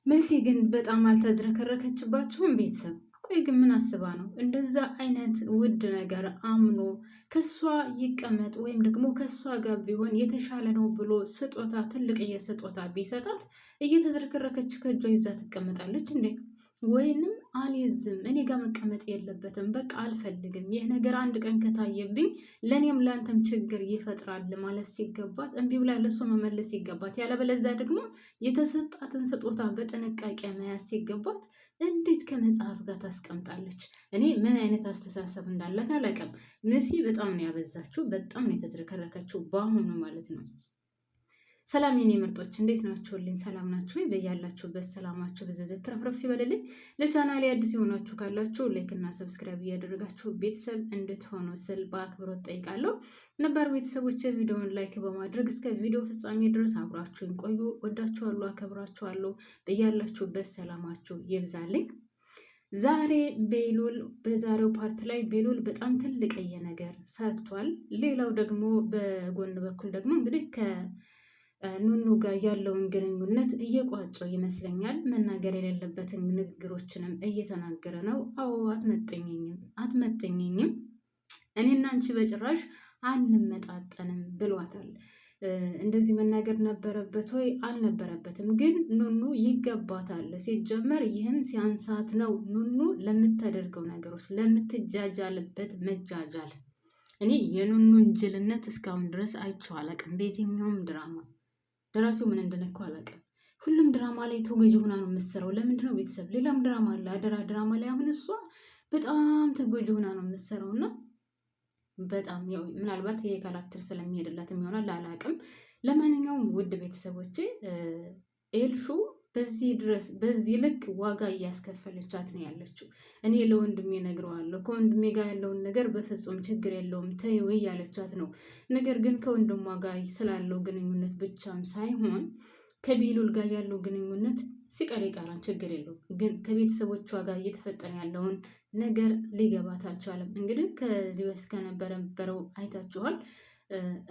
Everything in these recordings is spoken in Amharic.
መሲ ግን በጣም አልተዝረከረከችባችሁም ቤተሰብ? ቆይ ግን ምን አስባ ነው እንደዛ አይነት ውድ ነገር አምኖ ከሷ ይቀመጥ ወይም ደግሞ ከሷ ጋር ቢሆን የተሻለ ነው ብሎ ስጦታ ትልቅዬ ስጦታ ቢሰጣት እየተዝረከረከች ከእጇ ይዛ ትቀመጣለች እንዴ? ወይንም አልይዝም፣ እኔ ጋር መቀመጥ የለበትም፣ በቃ አልፈልግም፣ ይህ ነገር አንድ ቀን ከታየብኝ ለእኔም ለአንተም ችግር ይፈጥራል ማለት ሲገባት እምቢ ብላ ለእሱ መመለስ ሲገባት፣ ያለበለዚያ ደግሞ የተሰጣትን ስጦታ በጥንቃቄ መያዝ ሲገባት እንዴት ከመጽሐፍ ጋር ታስቀምጣለች? እኔ ምን አይነት አስተሳሰብ እንዳላት አላውቅም። መሲ በጣም ነው ያበዛችው፣ በጣም ነው የተዝረከረከችው በአሁኑ ማለት ነው። ሰላም የኔ ምርጦች እንዴት ናችሁልኝ? ሰላም ናችሁ ወይ? በያላችሁበት ሰላማችሁ ብዝዝት ትረፍረፍ ይበልልኝ። ለቻናሌ አዲስ የሆናችሁ ካላችሁ like እና subscribe እያደረጋችሁ ቤተሰብ እንድትሆኑ ስል በአክብሮት ጠይቃለሁ። ነባር ቤተሰቦች ቪዲዮውን like በማድረግ እስከ ቪዲዮ ፍጻሜ ድረስ አብራችሁን ቆዩ። ወዳችኋለሁ፣ አከብራችኋለሁ። በያላችሁበት ሰላማችሁ ይብዛልኝ። ዛሬ ቤሉል በዛሬው part ላይ ቤሉል በጣም ትልቅዬ ነገር ሰርቷል። ሌላው ደግሞ በጎን በኩል ደግሞ እንግዲህ ኑኑ ጋር ያለውን ግንኙነት እየቋጨው ይመስለኛል። መናገር የሌለበትን ንግግሮችንም እየተናገረ ነው። አዎ አትመጥኝኝም፣ አትመጥኝኝም፣ እኔና አንቺ በጭራሽ አንመጣጠንም ብሏታል። እንደዚህ መናገር ነበረበት ወይ? አልነበረበትም። ግን ኑኑ ይገባታል። ሲጀመር ይህም ሲያንሳት ነው ኑኑ ለምታደርገው ነገሮች፣ ለምትጃጃልበት መጃጃል። እኔ የኑኑን ጅልነት እስካሁን ድረስ አይቼው አላውቅም በየትኛውም ድራማ። ደራሲው ምን እንደነካው አላውቅም። ሁሉም ድራማ ላይ ተጎጂ ሆና ነው የምትሰራው። ለምንድን ነው ቤተሰብ? ሌላም ድራማ አለ፣ አደራ ድራማ ላይ አሁን እሷ በጣም ተጎጂ ሆና ነው የምትሰራው እና በጣም ያው ምናልባት ይሄ character ስለሚሄድላትም ይሆናል አላውቅም። ለማንኛውም ውድ ቤተሰቦቼ ኤልሹ በዚህ ድረስ በዚህ ልክ ዋጋ እያስከፈለቻት ነው ያለችው። እኔ ለወንድሜ ነግረዋለሁ፣ ከወንድሜ ጋር ያለውን ነገር በፍጹም ችግር የለውም ተይው እያለቻት ነው። ነገር ግን ከወንድሟ ጋር ስላለው ግንኙነት ብቻም ሳይሆን ከቤሉል ጋር ያለው ግንኙነት ሲቀር ይቀራል፣ ችግር የለውም። ግን ከቤተሰቦቿ ጋር እየተፈጠረ ያለውን ነገር ሊገባት አልቻለም። እንግዲህ ከዚህ በፊት ከነበረው አይታችኋል።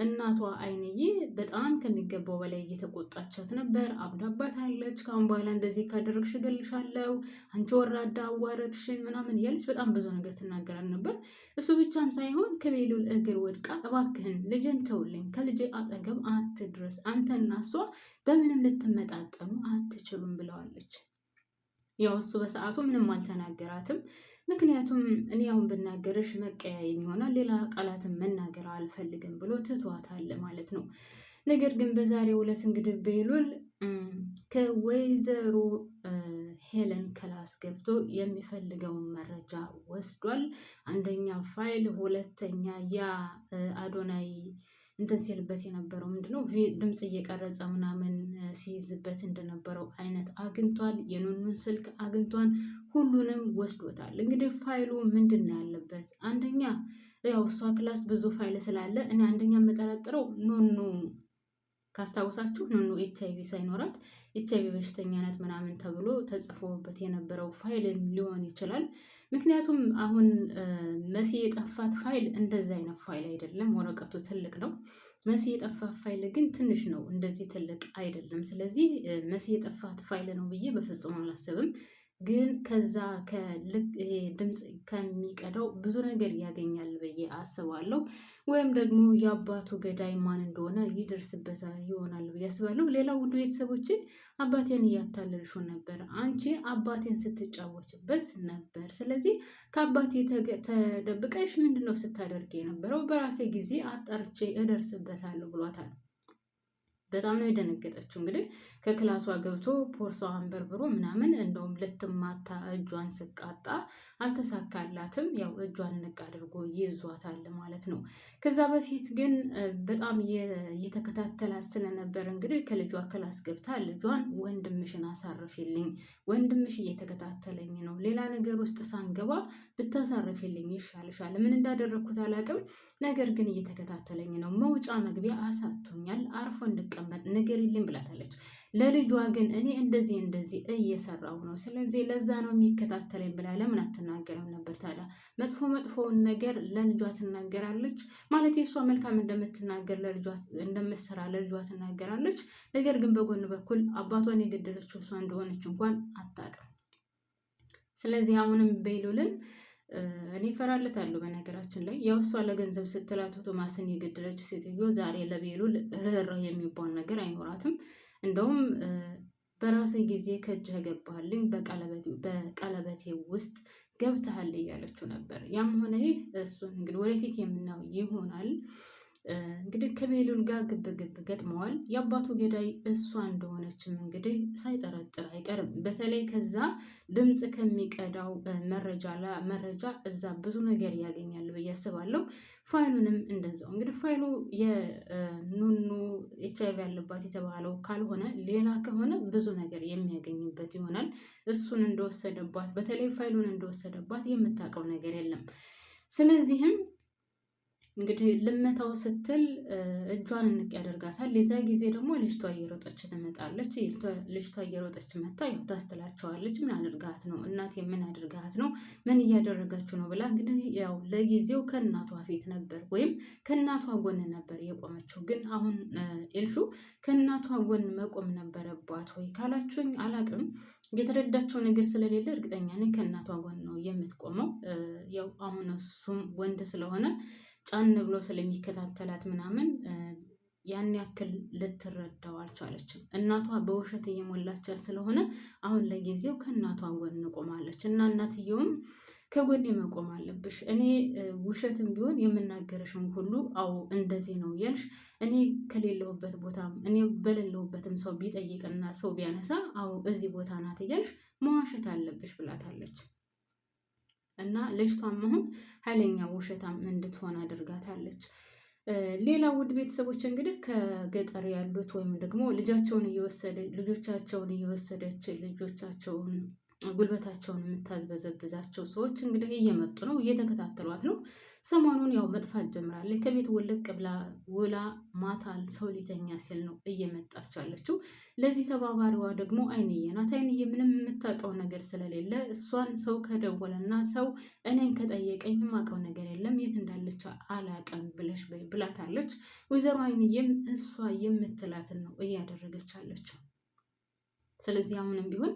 እናቷ አይንዬ በጣም ከሚገባው በላይ እየተቆጣቻት ነበር። አብዳባታለች። ከአሁን በኋላ እንደዚህ ካደረግሽ እገልሻለሁ፣ አንቺ ወራዳ አዋረድሽን ምናምን እያለች በጣም ብዙ ነገር ትናገራል ነበር። እሱ ብቻም ሳይሆን ከቤሉል እግር ወድቃ እባክህን ልጄን ተውልኝ፣ ከልጄ አጠገብ አትድረስ፣ አንተና እሷ በምንም ልትመጣጠኑ አትችሉም ብለዋለች። ያው እሱ በሰዓቱ ምንም አልተናገራትም። ምክንያቱም እኔ አሁን ብናገርሽ መቀያየም ይሆናል፣ ሌላ ቃላትን መናገር አልፈልግም ብሎ ትቷታል ማለት ነው። ነገር ግን በዛሬው ዕለት እንግዲህ ቤሉል ከወይዘሮ ሄለን class ገብቶ የሚፈልገውን መረጃ ወስዷል። አንደኛ ፋይል፣ ሁለተኛ ያ አዶናይ እንትን ሲልበት የነበረው ምንድነው ድምፅ እየቀረጸ ምናምን ሲይዝበት እንደነበረው አይነት አግኝቷል። የኑኑን ስልክ አግኝቷል። ሁሉንም ወስዶታል። እንግዲህ ፋይሉ ምንድን ነው ያለበት? አንደኛ ያው እሷ class ብዙ ፋይል ስላለ እኔ አንደኛ የምጠረጥረው ኑኑ ካስታወሳችሁ ኑኑ ኤች አይቪ ሳይኖራት ኤች አይቪ በሽተኛ ናት ምናምን ተብሎ ተጽፎበት የነበረው ፋይል ሊሆን ይችላል። ምክንያቱም አሁን መሲ የጠፋት ፋይል እንደዚ አይነት ፋይል አይደለም፣ ወረቀቱ ትልቅ ነው። መሲ የጠፋት ፋይል ግን ትንሽ ነው፣ እንደዚህ ትልቅ አይደለም። ስለዚህ መሲ የጠፋት ፋይል ነው ብዬ በፍጹም አላስብም። ግን ከዛ ከልክ ይሄ ድምፅ ከሚቀዳው ብዙ ነገር ያገኛል ብዬ አስባለሁ። ወይም ደግሞ የአባቱ ገዳይ ማን እንደሆነ ይደርስበታል ይሆናል ብዬ አስባለሁ። ሌላው ውድ ቤተሰቦቼ አባቴን እያታለልሽው ነበር፣ አንቺ አባቴን ስትጫወችበት ነበር። ስለዚህ ከአባቴ ተደብቀሽ ምንድነው ስታደርግ የነበረው? በራሴ ጊዜ አጣርቼ እደርስበታለሁ ብሏታል። በጣም ነው የደነገጠችው። እንግዲህ ከክላሷ ገብቶ ቦርሳዋን በርብሮ ምናምን እንደውም ልትማታ እጇን ስቃጣ አልተሳካላትም። ያው እጇን ንቅ አድርጎ ይዟታል ማለት ነው። ከዛ በፊት ግን በጣም እየተከታተላት ስለነበር እንግዲህ ከልጇ class ገብታ ልጇን ወንድምሽን አሳርፊልኝ፣ ወንድምሽ እየተከታተለኝ ነው፣ ሌላ ነገር ውስጥ ሳንገባ ብታሳርፊልኝ ይሻልሻል። ምን እንዳደረግኩት አላውቅም፣ ነገር ግን እየተከታተለኝ ነው፣ መውጫ መግቢያ አሳቶኛል፣ አርፎ እንድቀ እንደሚቀመጥ ንገሪልኝ ብላታለች። ለልጇ ግን እኔ እንደዚህ እንደዚህ እየሰራው ነው፣ ስለዚህ ለዛ ነው የሚከታተለኝ ብላ ለምን አትናገርም ነበር ታዲያ? መጥፎ መጥፎውን ነገር ለልጇ ትናገራለች ማለት የእሷ መልካም እንደምትናገር ለልጇ እንደምትሰራ ለልጇ ትናገራለች። ነገር ግን በጎን በኩል አባቷን የገደለችው እሷ እንደሆነች እንኳን አታውቅም። ስለዚህ አሁንም ቤሉልን እኔ እፈራለታለሁ። በነገራችን ላይ ያው እሷ ለገንዘብ ስትል አቶ ቶማስን የገደለች ሴትዮ ዛሬ ለቤሉል ርህራሄ የሚባል ነገር አይኖራትም። እንደውም በራሴ ጊዜ ከእጅህ ገባህልኝ በቀለበቴ ውስጥ ገብተሃል እያለችው ነበር። ያም ሆነ ይህ እሱን እንግዲህ ወደፊት የምናየው ይሆናል። እንግዲህ ከቤሉል ጋር ግብ ግብ ገጥመዋል። የአባቱ ገዳይ እሷ እንደሆነችም እንግዲህ ሳይጠረጥር አይቀርም። በተለይ ከዛ ድምፅ ከሚቀዳው መረጃ እዛ ብዙ ነገር ያገኛል ብዬ አስባለሁ። ፋይሉንም እንደዛው እንግዲህ ፋይሉ የኑኑ HIV ያለባት የተባለው ካልሆነ ሌላ ከሆነ ብዙ ነገር የሚያገኝበት ይሆናል። እሱን እንደወሰደባት በተለይ ፋይሉን እንደወሰደባት የምታውቀው ነገር የለም። ስለዚህም እንግዲህ ልመታው ስትል እጇን እንቅ ያደርጋታል። የዛ ጊዜ ደግሞ ልጅቷ እየሮጠች ትመጣለች። ልጅቷ እየሮጠች መጣ ያው ታስትላቸዋለች። ምን አድርጋት ነው እናቴ፣ ምን አድርጋት ነው፣ ምን እያደረጋችሁ ነው ብላ እንግዲህ ያው ለጊዜው ከእናቷ ፊት ነበር ወይም ከእናቷ ጎን ነበር የቆመችው። ግን አሁን ኤልሹ ከእናቷ ጎን መቆም ነበረባት ወይ ካላችሁኝ አላቅም። የተረዳቸው ነገር ስለሌለ እርግጠኛ ነኝ ከእናቷ ጎን ነው የምትቆመው። ያው አሁን እሱም ወንድ ስለሆነ ጫን ብሎ ስለሚከታተላት ምናምን ያን ያክል ልትረዳው አልቻለችም። እናቷ በውሸት እየሞላቻት ስለሆነ አሁን ለጊዜው ከእናቷ ጎን ቆማለች እና እናትየውም ከጎኔ መቆም አለብሽ፣ እኔ ውሸትም ቢሆን የምናገርሽን ሁሉ አዎ እንደዚህ ነው እያልሽ እኔ ከሌለሁበት ቦታም እኔ በሌለሁበትም ሰው ቢጠይቅና ሰው ቢያነሳ አዎ እዚህ ቦታ ናት እያልሽ መዋሸት አለብሽ ብላታለች። እና ልጅቷም አሁን ኃይለኛ ውሸታም እንድትሆን አድርጋታለች። ሌላ ውድ ቤተሰቦች እንግዲህ ከገጠር ያሉት ወይም ደግሞ ልጃቸውን እየወሰደ ልጆቻቸውን እየወሰደች ልጆቻቸውን ጉልበታቸውን የምታዝበዘብዛቸው ሰዎች እንግዲህ እየመጡ ነው፣ እየተከታተሏት ነው። ሰሞኑን ያው መጥፋት ጀምራለች። ከቤት ውልቅ ብላ ውላ ማታ ሰው ሊተኛ ሲል ነው እየመጣች ያለችው። ለዚህ ተባባሪዋ ደግሞ አይንዬ ናት። አይንዬ ምንም የምታውቀው ነገር ስለሌለ እሷን ሰው ከደወለና ሰው እኔን ከጠየቀኝ የማውቀው ነገር የለም የት እንዳለች አላውቅም ብለሽ ብላታለች። ወይዘሮ አይንዬም እሷ የምትላትን ነው እያደረገች አለችው። ስለዚህ አሁንም ቢሆን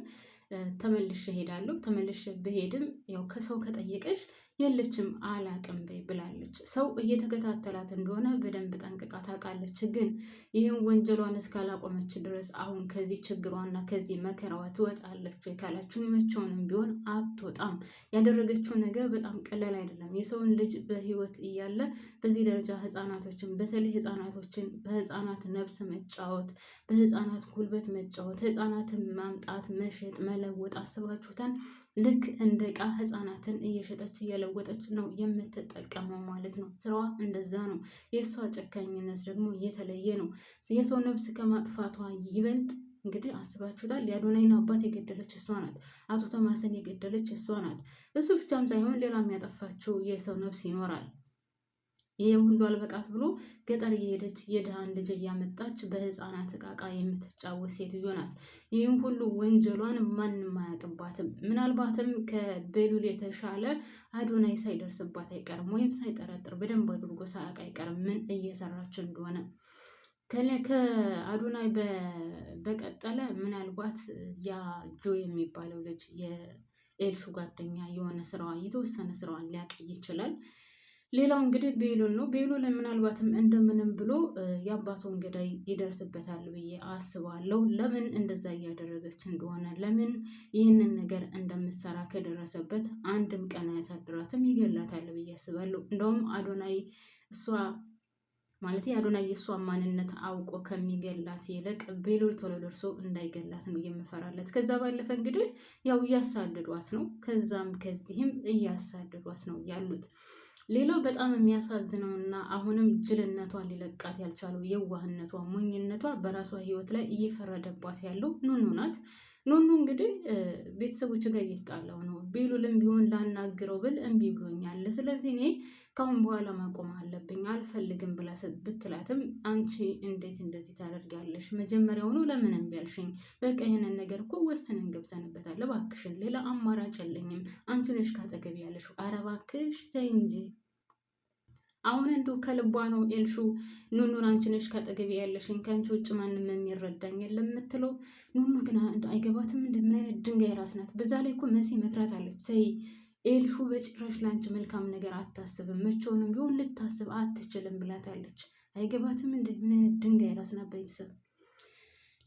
ተመልሼ እሄዳለሁ። ተመልሼ ብሄድም ያው ከሰው ከጠየቀሽ የለችም አላቅም በይ ብላለች። ሰው እየተከታተላት እንደሆነ በደንብ ጠንቅቃ ታውቃለች። ግን ይህም ወንጀሏን እስካላቆመች ድረስ አሁን ከዚህ ችግሯና ከዚህ መከራዋ ትወጣለች ወይ ካላችሁ መቼውንም ቢሆን አትወጣም። ያደረገችው ነገር በጣም ቀላል አይደለም። የሰውን ልጅ በህይወት እያለ በዚህ ደረጃ ህፃናቶችን በተለይ ህፃናቶችን በህፃናት ነፍስ መጫወት፣ በህፃናት ጉልበት መጫወት፣ ህፃናትን ማምጣት፣ መሸጥ፣ መለወጥ አስባችሁታል? ልክ እንደ ዕቃ ህፃናትን እየሸጠች እየለወጠች ነው የምትጠቀመው ማለት ነው። ስራዋ እንደዛ ነው። የእሷ ጨካኝነት ደግሞ የተለየ ነው። የሰው ነፍስ ከማጥፋቷ ይበልጥ እንግዲህ አስባችሁታል። የአዶናይን አባት የገደለች እሷ ናት። አቶ ቶማስን የገደለች እሷ ናት። እሱ ብቻም ሳይሆን ሌላም ያጠፋችው የሰው ነፍስ ይኖራል። ይህም ሁሉ አልበቃት ብሎ ገጠር እየሄደች የድሃን ልጅ እያመጣች በህፃናት እቃቃ የምትጫወት ሴትዮ ናት። ይህም ሁሉ ወንጀሏን ማንም አያውቅባትም። ምናልባትም ከቤሉል የተሻለ አዶናይ ሳይደርስባት አይቀርም፣ ወይም ሳይጠረጥር በደንብ አድርጎ ሳያውቅ አይቀርም ምን እየሰራች እንደሆነ። ከአዶናይ በቀጠለ ምናልባት ያ ጆ የሚባለው ልጅ የኤልሹ ጓደኛ የሆነ ስራዋ የተወሰነ ስራዋን ሊያውቅ ይችላል። ሌላው እንግዲህ ቤሉል ነው። ቤሉል ምናልባትም እንደምንም ብሎ የአባቱን ገዳይ ይደርስበታል ብዬ አስባለሁ። ለምን እንደዛ እያደረገች እንደሆነ ለምን ይህንን ነገር እንደምትሰራ ከደረሰበት አንድም ቀን አያሳድራትም፣ ይገላታል ብዬ አስባለሁ። እንደውም አዶናይ እሷ ማለት የአዶናይ የእሷን ማንነት አውቆ ከሚገላት ይልቅ ቤሉል ቶሎ ደርሶ እንዳይገላት ነው የምፈራለት። ከዛ ባለፈ እንግዲህ ያው እያሳደዷት ነው፣ ከዛም ከዚህም እያሳደዷት ነው ያሉት። ሌላው በጣም የሚያሳዝነውና አሁንም ጅልነቷ ሊለቃት ያልቻለው የዋህነቷ፣ ሞኝነቷ በራሷ ህይወት ላይ እየፈረደባት ያለው ኑኑ ናት። ኑኑ እንግዲህ ቤተሰቦች ጋር እየተጣላሁ ነው፣ ቤሉልም ቢሆን ላናግረው ብል እምቢ ብሎኛል። ስለዚህ እኔ ከአሁን በኋላ ማቆም አለብኝ አልፈልግም ብላ ብትላትም አንቺ እንዴት እንደዚህ ታደርጋለሽ? መጀመሪያውኑ ለምን እምቢ አልሽኝ? በቃ ይህንን ነገር እኮ ወስነን ገብተንበታል። እባክሽን ሌላ አማራጭ የለኝም። አንቺ ነሽ ካጠገብ ያለሽው። ኧረ እባክሽ ተይ እንጂ አሁን እንደው ከልቧ ነው ኤልሹ ኑኑን አንቺ ነሽ ካጠገቤ ያለሽኝ ከአንቺ ውጭ ማንም የሚረዳኝ የለም የምትለው። ኑኑ ግን አይገባትም። እንደ ምን አይነት ድንጋይ ራስ ናት። በዛ ላይ እኮ መሲ መክራት አለች። ተይ ኤልሹ በጭራሽ ለአንቺ መልካም ነገር አታስብም፣ መቼውንም ቢሆን ልታስብ አትችልም ብላታለች። አይገባትም። እንደ ምን አይነት ድንጋይ ራስ ናት ቤተሰብ።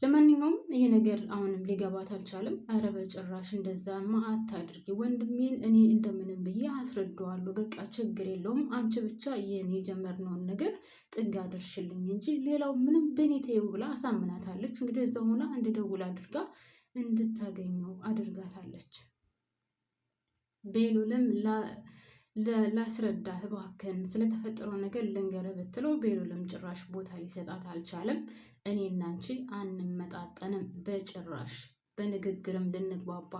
ለማንኛውም ይሄ ነገር አሁንም ሊገባት አልቻለም። ኧረ በጭራሽ እንደዛማ አታድርጊ፣ ወንድሜን እኔ እንደምንም ብዬ አስረዳዋለሁ። በቃ ችግር የለውም አንቺ ብቻ ይህን የጀመርነውን ነገር ጥግ አድርሽልኝ እንጂ ሌላው ምንም በእኔ ተይው ብላ አሳምናታለች። እንግዲህ እዛ ሆና እንድደውል አድርጋ እንድታገኘው አድርጋታለች። ቤሉልም ላስረዳህ እባክህን ስለተፈጠረው ነገር ልንገርህ ብትለው ቤሉልም ጭራሽ ቦታ ሊሰጣት አልቻለም። እኔ እና አንቺ አንመጣጠንም በጭራሽ በንግግርም ልንግባባ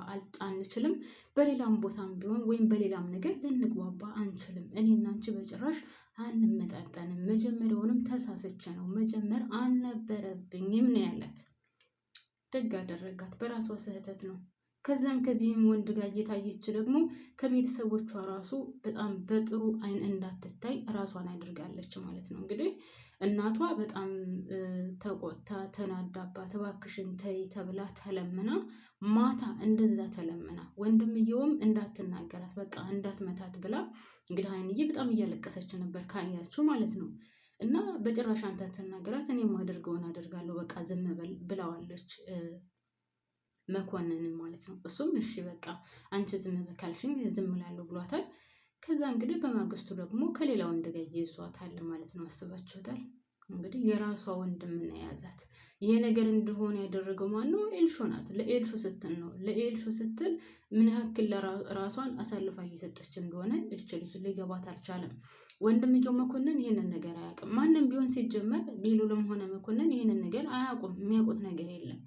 አንችልም። በሌላም ቦታም ቢሆን ወይም በሌላም ነገር ልንግባባ አንችልም። እኔ እና አንቺ በጭራሽ አንመጣጠንም። መጀመሪያውንም ተሳስቼ ነው መጀመር አልነበረብኝም ነው ያላት። ደግ አደረጋት። በራሷ ስህተት ነው። ከዚያም ከዚህም ወንድ ጋር እየታየች ደግሞ ከቤተሰቦቿ ራሱ በጣም በጥሩ አይን እንዳትታይ ራሷን አድርጋለች ማለት ነው። እንግዲህ እናቷ በጣም ተቆጥታ ተናዳባት፣ እባክሽን ተይ ተብላ ተለምና ማታ እንደዛ ተለምና ወንድምየውም እንዳትናገራት በቃ እንዳትመታት ብላ እንግዲህ አይንዬ በጣም እያለቀሰች ነበር ካያችሁ ማለት ነው። እና በጭራሽ አንተ አትናገራት፣ እኔ የማደርገውን አደርጋለሁ በቃ ዝም በል ብለዋለች። መኮንንን ማለት ነው። እሱም እሺ በቃ አንቺ ዝም በካልሽኝ ዝም እላለሁ ብሏታል። ከዛ እንግዲህ በማግስቱ ደግሞ ከሌላ ወንድ ጋር ይዟታል ማለት ነው። አስባችሁታል? እንግዲህ የራሷ ወንድም ነው የያዛት። ይሄ ነገር እንደሆነ ያደረገው ማነው? ኤልሹ ናት። ለኤልሹ ስትል ነው። ለኤልሹ ስትል ምን ያክል ራሷን አሳልፋ እየሰጠች እንደሆነ እች ልጅ ሊገባት አልቻለም። ወንድምየው መኮንን ይህንን ነገር አያውቅም። ማንም ቢሆን ሲጀመር ቤሉልም ሆነ መኮንን ይህንን ነገር አያውቁም። የሚያውቁት ነገር የለም።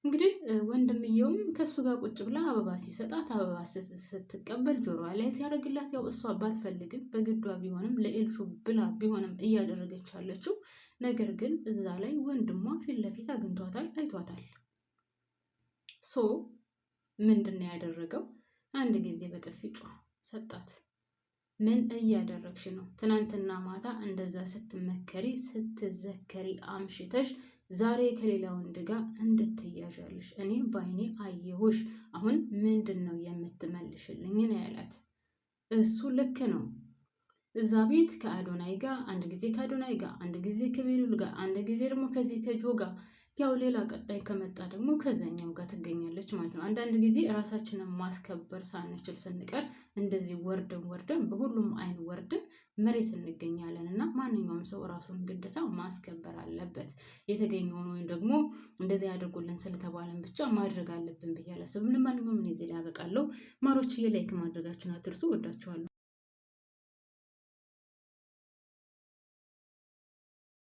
እንግዲህ ወንድምየውም ከእሱ ጋር ቁጭ ብላ አበባ ሲሰጣት አበባ ስትቀበል ጆሮዋ ላይ ሲያደርግላት፣ ያው እሷ ባትፈልግም በግዷ ቢሆንም ለኤልሹ ብላ ቢሆንም እያደረገች ያለችው ነገር ግን እዛ ላይ ወንድሟ ፊት ለፊት አግኝቷታል፣ አይቷታል። So ምንድን ነው ያደረገው? አንድ ጊዜ በጥፊ ጯ ሰጣት። ምን እያደረግሽ ነው? ትናንትና ማታ እንደዛ ስትመከሪ ስትዘከሪ አምሽተሽ ዛሬ ከሌላ ወንድ ጋር እንድትያዣለሽ እኔ ባይኔ አየሁሽ። አሁን ምንድን ነው የምትመልሽልኝ? ነው ያላት። እሱ ልክ ነው። እዛ ቤት ከአዶናይ ጋር አንድ ጊዜ ከአዶናይ ጋር አንድ ጊዜ ከቤሉል ጋር አንድ ጊዜ ደግሞ ከዚህ ከጆ ጋር ያው ሌላ ቀጣይ ከመጣ ደግሞ ከዛኛው ጋር ትገኛለች ማለት ነው። አንዳንድ ጊዜ ራሳችንን ማስከበር ሳንችል ስንቀር እንደዚህ ወርደን ወርደን በሁሉም አይን ወርደን መሬት እንገኛለን እና ማንኛውም ሰው ራሱን ግዴታ ማስከበር አለበት። የተገኘውን ወይም ደግሞ እንደዚህ ያድርጉልን ስለተባለን ብቻ ማድረግ አለብን ብዬ አላስብም። ለማንኛውም እኔ እዚህ ላይ አበቃለሁ። ማሮችዬ like ማድረጋችሁን አትርሱ። ወዳችኋለሁ።